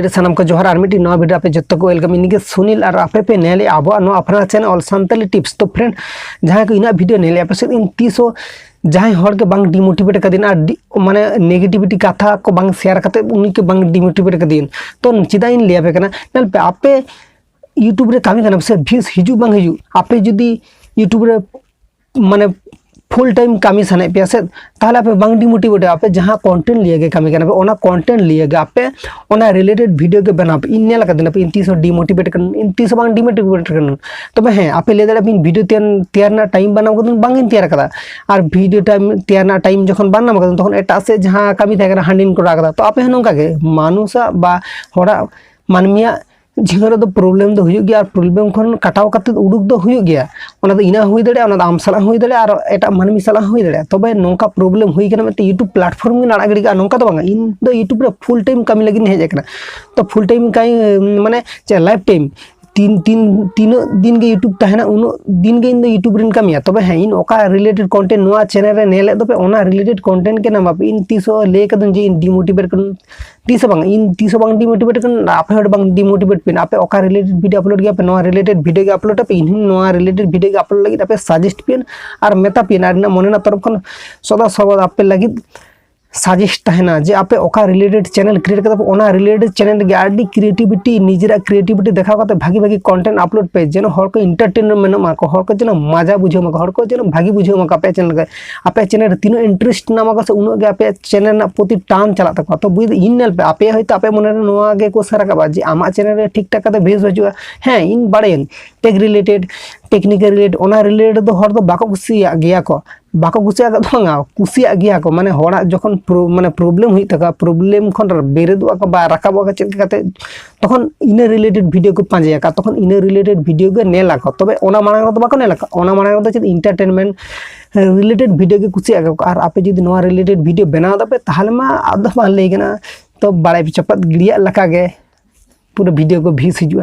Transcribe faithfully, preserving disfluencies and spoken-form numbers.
ᱨᱮ ᱥᱟᱱᱟᱢ ᱠᱚ ᱡᱚᱦᱟᱨ, ᱟᱨ ᱢᱤᱫᱴᱤᱡ ᱱᱚᱣᱟ ᱵᱷᱤᱰᱤᱭᱳ ᱟᱯᱮ ᱡᱚᱛᱚ ᱠᱚ ᱣᱮᱞᱠᱟᱢ᱾ ᱤᱧ ᱜᱮ ᱥᱩᱱᱤᱞ, ᱟᱨ ᱟᱯᱮ ᱯᱮ ᱧᱮᱞᱮᱫᱼᱟ ᱟᱵᱚᱣᱟᱜ ᱱᱚᱣᱟ ᱟᱯᱱᱟᱨ ᱪᱮᱱᱮᱞ ᱚᱞ ᱥᱟᱱᱛᱟᱞᱤ ᱴᱤᱯᱥ᱾ ᱛᱚ ᱯᱷᱨᱮᱱᱰ, ᱡᱟᱦᱟᱸᱭ ᱠᱚ ᱤᱧᱟᱹᱜ ᱵᱷᱤᱰᱤᱭᱳ ᱧᱮᱞᱮᱫᱼᱟ, ᱯᱟᱥᱮᱡ ᱤᱧ ᱛᱤᱥ ᱦᱚᱸ ᱡᱟᱦᱟᱸᱭ ᱦᱚᱲ ᱜᱮ ᱵᱟᱝ ᱰᱤᱢᱳᱴᱤᱵᱷᱮᱴ ᱟᱠᱟᱫᱤᱧ, ᱟᱨ ᱰᱤ- ᱢᱟᱱᱮ ᱱᱮᱜᱮᱴᱤᱵᱷᱤᱴᱤ ᱠᱟᱛᱷᱟ ᱠᱚ ᱵᱟᱝ ᱥᱮᱭᱟᱨ ᱠᱟᱛᱮ ᱩᱱᱤ ᱜᱮ ᱵᱟᱝ ᱰᱤᱢᱳᱴᱤᱵᱷᱮᱴ ᱟᱠᱟᱫᱤᱧ᱾ ᱛᱚ ᱪᱮᱫᱟᱜ ᱤᱧ ᱞᱟᱹᱭ ᱟᱯᱮ ᱠᱟᱱᱟ, ᱧᱮᱞ ᱯᱮ, ᱟᱯᱮ ᱭᱩᱴᱩᱵᱽ ᱨᱮ ᱠᱟᱹᱢᱤ ᱠᱟᱱᱟ ᱥᱮ, ᱵᱷᱤᱭᱩᱥ ᱦᱤᱡᱩᱜ ᱵᱟᱝ ᱦᱤᱡᱩᱜ, ᱟᱯᱮ ᱡᱩᱫᱤ ᱭᱩᱴᱩᱵᱽ ᱨᱮ ᱢᱟᱱᱮ ᱯᱷᱩᱞ ᱴᱟᱭᱤᱢ ᱠᱟᱹᱢᱤ ᱥᱟᱱᱟᱭᱮᱫ ᱯᱮᱭᱟ ᱥᱮ, ᱛᱟᱦᱚᱞᱮ ᱟᱯᱮ ᱵᱟᱝ ᱰᱤᱢᱳᱴᱤᱵᱷᱮᱴ, ᱟᱯᱮ ᱡᱟᱦᱟᱸ ᱠᱚᱱᱴᱮᱱᱴ ᱞᱤᱭᱮ ᱜᱮ ᱠᱟᱹᱢᱤ ᱠᱟᱱᱟ ᱯᱮ, ᱚᱱᱟ ᱠᱚᱱᱴᱮᱱᱴ ᱞᱤᱭᱮ ᱜᱮ ᱟᱯᱮ ᱚᱱᱟ ᱨᱤᱞᱮᱴᱮᱰ ᱵᱷᱤᱰᱤᱭᱳ ᱜᱮ ᱵᱮᱱᱟᱣ ᱯᱮ᱾ ᱤᱧ ᱧᱮᱞ ᱟᱠᱟᱫᱤᱧ, ᱤᱧ ᱛᱤᱥ ᱦᱚᱸ ᱰᱤᱢᱳᱴᱤᱵᱷᱮᱴ ᱠᱟᱱᱟ, ᱤᱧ ᱛᱤᱥ ᱦᱚᱸ ᱵᱟᱝ ᱰᱤᱢᱳᱴᱤᱵᱷᱮᱴ ᱠᱟᱱᱟ᱾ ᱛᱚᱵᱮ ᱦᱮᱸ, ᱟᱯᱮ ᱞᱟᱹᱭ ᱫᱟᱲᱮᱭᱟᱜᱼᱟ ᱯᱮ, ᱤᱧ ᱵᱷᱤᱰᱤᱭᱳ ᱛᱮᱭᱟᱨ, ᱛᱮᱭᱟᱨ ᱨᱮᱱᱟᱜ ᱴᱟᱭᱤᱢ ᱵᱟᱹᱱᱩᱜ ᱟᱠᱟᱫᱟ, ᱵᱟᱝ ᱤᱧ ᱛᱮᱭᱟᱨ ᱟᱠᱟᱫᱟ᱾ ᱟᱨ ᱵᱷᱤᱰᱤᱭᱳ ᱴᱟᱭᱤᱢ ᱛᱮᱭᱟᱨ ᱨᱮᱱᱟᱜ ᱴᱟᱭᱤᱢ ᱡᱚᱠᱷᱚᱱ ᱵᱟᱝ ᱧᱟᱢ ᱟᱠᱟᱫᱟ, ᱛᱚᱠᱷᱚᱱ ᱮᱴᱟᱜ ᱥᱮᱫ ᱡᱟᱦᱟᱸ ᱠᱟᱹᱢᱤ ᱛᱟᱦᱮᱸ ᱠᱟᱱᱟ, ᱦᱟᱸᱰᱮᱧ ᱠᱚᱨᱟᱣ ᱟᱠᱟᱫᱟ᱾ ᱛᱚ ᱟᱯᱮ ᱦᱚᱸ ᱱᱚᱝᱠᱟ ᱜᱮ, ᱢᱟᱱᱩᱥᱟᱜ ᱵᱟ ᱦᱚᱲᱟᱜ, ᱢᱟᱹᱱᱢᱤᱭᱟᱜ ᱡᱤᱭᱚᱱ ᱨᱮᱫᱚ ᱯᱨᱚᱵᱞᱮᱢ ᱫᱚ ᱦᱩᱭᱩᱜ ᱜᱮᱭᱟ, ᱟᱨ ᱯᱨᱚᱵᱞᱮᱢ ᱠᱷᱚᱱ ᱠᱟᱴᱟᱣ ᱠᱟᱛᱮ ᱩᱰᱩᱠ ᱫᱚ ᱦᱩᱭᱩᱜ ᱜᱮᱭᱟ᱾ ᱚᱱᱟ ᱫᱚ ᱤᱧᱟᱹᱜ ᱦᱚᱸ ᱦᱩᱭ ᱫᱟᱲᱮᱭᱟᱜᱼᱟ, ᱚᱱᱟ ᱫᱚ ᱟᱢ ᱥᱟᱞᱟᱜ ᱦᱚᱸ ᱦᱩᱭ ᱫᱟᱲᱮᱭᱟᱜᱼᱟ, ᱟᱨ ᱮᱴᱟᱜ ᱢᱟᱹᱱᱢᱤ ᱥᱟᱞᱟᱜ ᱦᱚᱸ ᱦᱩᱭ ᱫᱟᱲᱮᱭᱟᱜᱼᱟ᱾ ᱛᱚᱵᱮ ᱱᱚᱝᱠᱟ ᱯᱨᱚᱵᱞᱮᱢ ᱦᱩᱭ ᱠᱟᱱᱟ ᱢᱮᱱᱛᱮ ᱭᱩᱴᱩᱵᱽ ᱯᱞᱟᱴᱯᱷᱚᱨᱢ ᱜᱮ ᱟᱲᱟᱜ ᱜᱤᱰᱤ ᱠᱟᱜᱼᱟ, ᱱᱚᱝᱠᱟ ᱫᱚ ᱵᱟᱝᱟ᱾ ᱤᱧ ᱫᱚ ᱭᱩᱴᱩᱵᱽ ᱨᱮ ᱯᱷᱩᱞ ᱴᱟᱭᱤᱢ ᱠᱟᱹᱢᱤ ᱞᱟᱹᱜᱤᱫ ᱤᱧ ᱦᱮᱡ ᱟᱠᱟᱱᱟ᱾ ᱛᱚ ᱯᱷᱩᱞ ᱴᱟᱭᱤᱢ ᱠᱟᱹᱢᱤ ᱢᱟᱱᱮ ᱪᱮᱫ, ᱞᱟᱭᱤᱯᱷ ᱴᱟᱭᱤᱢ ᱛᱤᱱ, ᱛᱤᱱ, ᱛᱤᱱᱟᱹᱜ ᱫᱤᱱ ᱜᱮ ᱭᱩᱴᱩᱵᱽ ᱛᱟᱦᱮᱱᱟ, ᱩᱱᱟᱹᱜ ᱫᱤᱱ ᱜᱮ ᱤᱧ ᱫᱚ ᱭᱩᱴᱩᱵᱽ ᱨᱮᱧ ᱠᱟᱹᱢᱤᱭᱟ᱾ ᱛᱚᱵᱮ ᱦᱮᱸ, ᱤᱧ ᱚᱠᱟ ᱨᱤᱞᱮᱴᱮᱰ ᱠᱚᱱᱴᱮᱱᱴ ᱱᱚᱣᱟ ᱪᱮᱱᱮᱞ ᱨᱮ ᱧᱮᱞᱮᱫ ᱫᱚᱯᱮ, ᱚᱱᱟ ᱨᱤᱞᱮᱴᱮᱰ ᱠᱚᱱᱴᱮᱱᱴ ᱜᱮ ᱱᱟᱢ ᱟᱯᱮ᱾ ᱤᱧ ᱛᱤᱥ ᱦᱚᱸ ᱞᱟᱹᱭ ᱠᱟᱫᱟᱹᱧ ᱡᱮ ᱤᱧ ᱰᱤᱢᱳᱴᱤᱵᱷᱮᱴ ᱠᱟᱱᱟ, ᱛᱤᱥ ᱦᱚᱸ ᱵᱟᱝ, ᱤᱧ ᱛᱤᱥ ᱦᱚᱸ ᱵᱟᱝ ᱰᱤᱢᱳᱴᱤᱵᱷᱮᱴ ᱠᱟᱱᱟ᱾ ᱟᱯᱮ ᱦᱚᱸ ᱵᱟᱝ ᱰᱤᱢᱳᱴᱤᱵᱷᱮᱴ ᱯᱮ, ᱟᱯᱮ ᱚᱠᱟ ᱨᱤᱞᱮᱴᱮᱰ ᱵᱷᱤᱰᱤᱭᱳ ᱟᱯᱞᱳᱰ ᱜᱮᱭᱟ ᱯᱮ, ᱱᱚᱣᱟ ᱨᱤᱞᱮᱴᱮᱰ ᱵᱷᱤᱰᱤᱭᱳ ᱜᱮ ᱟᱯᱞᱳᱰ ᱟᱯᱮ᱾ ᱤᱧ ᱦᱚᱸ ᱱᱚᱣᱟ ᱨᱤᱞᱮᱴᱮᱰ ᱵᱷᱤᱰᱤᱭᱳ ᱜᱮ ᱟᱯᱞᱳᱰ ᱞᱟᱹᱜᱤᱫ ᱟᱯᱮ ᱥᱟᱡᱮᱥᱴ ᱯᱮᱭᱟᱹᱧ ᱟᱨ ᱢᱮᱛᱟ ᱯᱮᱭᱟᱹᱧ, ᱟᱨ ᱤᱧᱟᱹᱜ ᱢᱚᱱᱮ ᱨᱮᱱᱟᱜ ᱛᱚᱨᱚᱯ ᱠᱷᱚᱱ ᱥᱚᱫᱟ ᱥᱚᱵᱚᱫ ᱟᱯᱮ ᱞᱟᱹᱜᱤᱫ ᱥᱟᱡᱮᱥᱴ ᱛᱟᱦᱮᱱᱟ ᱡᱮ ᱟᱯᱮ ᱚᱠᱟ ᱨᱤᱞᱮᱴᱮᱰ ᱪᱮᱱᱮᱞ ᱠᱨᱤᱭᱮᱴ ᱠᱟᱫᱟ ᱯᱮ, ᱚᱱᱟ ᱨᱤᱞᱮᱴᱮᱰ ᱪᱮᱱᱮᱞ ᱨᱮᱜᱮ ᱟᱹᱰᱤ ᱠᱨᱤᱭᱮᱴᱤᱵᱷᱤᱴᱤ, ᱱᱤᱡᱮᱨᱟᱜ ᱠᱨᱤᱭᱮᱴᱤᱵᱷᱤᱴᱤ ᱫᱮᱠᱷᱟᱣ ᱠᱟᱛᱮ ᱵᱷᱟᱜᱤ ᱵᱷᱟᱜᱤ ᱠᱚᱱᱴᱮᱱᱴ ᱟᱯᱞᱳᱰ ᱯᱮ, ᱡᱮᱱᱚ ᱦᱚᱲ ᱠᱚ ᱮᱱᱴᱟᱨᱴᱮᱱᱢᱮᱱᱴ ᱢᱟ ᱠᱚ, ᱦᱚᱲ ᱠᱚ ᱡᱮᱱᱚ ᱢᱟᱡᱟ ᱵᱩᱡᱷᱟᱹᱣ ᱢᱟ ᱠᱚ, ᱦᱚᱲ ᱠᱚ ᱡᱮᱱᱚ ᱵᱷᱟᱜᱤ ᱵᱩᱡᱷᱟᱹᱣ ᱢᱟ ᱠᱚ ᱟᱯᱮᱭᱟᱜ ᱪᱮᱱᱮᱞ ᱨᱮ᱾ ᱟᱯᱮᱭᱟᱜ ᱪᱮᱱᱮᱞ ᱨᱮ ᱛᱤᱱᱟᱹᱜ ᱤᱱᱴᱟᱨᱮᱥᱴ ᱢᱮᱱᱟᱜ ᱢᱟ ᱥᱮ, ᱩᱱᱟᱹᱜ ᱜᱮ ᱟᱯᱮᱭᱟᱜ ᱪᱮᱱᱮᱞ ᱨᱮᱱᱟᱜ ᱯᱨᱚᱛᱤ ᱴᱟᱱ ᱪᱟᱞᱟᱜ ᱛᱟᱠᱚᱣᱟ᱾ ᱛᱚ ᱵᱩᱡᱽ, ᱤᱧ ᱧᱮᱞ ᱯᱮ, ᱟᱯᱮ ᱦᱚᱭᱛᱳ ᱟᱯᱮ ᱢᱚᱱᱮ ᱨᱮ ᱱᱚᱣᱟ ᱜᱮ ᱠᱚ ᱥᱟᱹᱨᱟ ᱠᱟᱜᱼᱟ ᱡᱮ ᱟᱢᱟᱜ ᱪᱮᱱᱮᱞ ᱨᱮ ᱴᱷᱤᱠ ᱴᱷᱟᱠ ᱠᱟᱛᱮ ᱵᱷᱤᱭᱩᱥ ᱦᱤᱡᱩᱜᱼᱟ᱾ ᱦᱮᱸ, ᱤᱧ ᱵᱟᱲᱟᱭᱟᱹᱧ ᱴᱮᱠ ᱨᱤᱞᱮᱴᱮᱰ, ᱴᱮᱠᱱᱤᱠᱮᱞ ᱨᱤᱞᱮᱴᱮᱰ, ᱚᱱᱟ ᱨᱤᱞᱮᱴᱮᱰ ᱫᱚ ᱦᱚᱲ ᱫᱚ ᱵᱟᱠᱚ ᱠᱩᱥᱤᱭᱟᱜ ᱜᱮᱭᱟ ᱠᱚ᱾ ᱵᱟᱠᱚ ᱠᱩᱥᱤᱭᱟᱜ ᱠᱟᱫ ᱫᱚ ᱵᱟᱝᱟ, ᱠᱩᱥᱤᱭᱟᱜ ᱜᱮᱭᱟ ᱠᱚ᱾ ᱢᱟᱱᱮ ᱦᱚᱲᱟᱜ ᱡᱚᱠᱷᱚᱱ ᱯᱨᱚ-, ᱢᱟᱱᱮ ᱯᱨᱚᱵᱞᱮᱢ ᱦᱩᱭᱩᱜ ᱛᱟᱠᱚᱣᱟ, ᱯᱨᱚᱵᱞᱮᱢ ᱠᱷᱚᱱ ᱵᱮᱨᱮᱫᱚᱜ ᱟᱠᱚ ᱵᱟ ᱨᱟᱠᱟᱵᱚᱜ ᱟᱠᱚ ᱪᱮᱫ ᱞᱮᱠᱟ ᱠᱟᱛᱮ, ᱛᱚᱠᱷᱚᱱ ᱤᱱᱟᱹ ᱨᱤᱞᱮᱴᱮᱰ ᱵᱷᱤᱰᱤᱭᱳ ᱠᱚ ᱯᱟᱸᱡᱟᱭᱟ, ᱛᱚᱠᱷᱚᱱ ᱤᱱᱟᱹ ᱨᱤᱞᱮᱴᱮᱰ ᱵᱷᱤᱰᱤᱭᱳ ᱜᱮ ᱧᱮᱞ ᱟᱠᱚ᱾ ᱛᱚᱵᱮ ᱚᱱᱟ ᱢᱟᱲᱟᱝ ᱨᱮᱫᱚ ᱵᱟᱠᱚ ᱧᱮᱞ ᱟᱠᱟᱫ, ᱚᱱᱟ ᱢᱟᱲᱟᱝ ᱨᱮᱫᱚ ᱪᱮᱫ ᱤᱱᱴᱟᱨᱴᱮᱱᱢᱮᱱᱴ ᱨᱤᱞᱮᱴᱮᱰ ᱵᱷᱤᱰᱤᱭᱳ ᱜᱮ ᱠᱩᱥᱤᱭᱟᱜ ᱜᱮᱭᱟ ᱠᱚ᱾ ᱟᱨ ᱟᱯᱮ ᱡᱩᱫᱤ ᱱᱚᱣᱟ ᱨᱤᱞᱮᱴᱮᱰ ᱵᱷᱤᱰᱤᱭᱳ ᱵᱮᱱᱟᱣ ᱫᱟᱯᱮ, ᱛᱟᱦᱚᱞᱮ ᱢᱟ ᱟᱫᱚ ᱵᱟᱝ ᱞᱟᱹᱭ ᱜᱟᱱᱚᱜᱼᱟ, ᱛᱚ ᱵᱟᱲᱟᱭ ᱪᱟᱯᱟᱫ ᱜᱤᱰᱤᱭᱟᱜ ᱞᱮᱠᱟ ᱜᱮ ᱯᱩᱨᱟᱹ ᱵᱷᱤᱰᱤᱭᱳ ᱠᱚ ᱵᱷᱤᱭᱩᱥ ᱦᱤᱡᱩᱜᱼᱟ᱾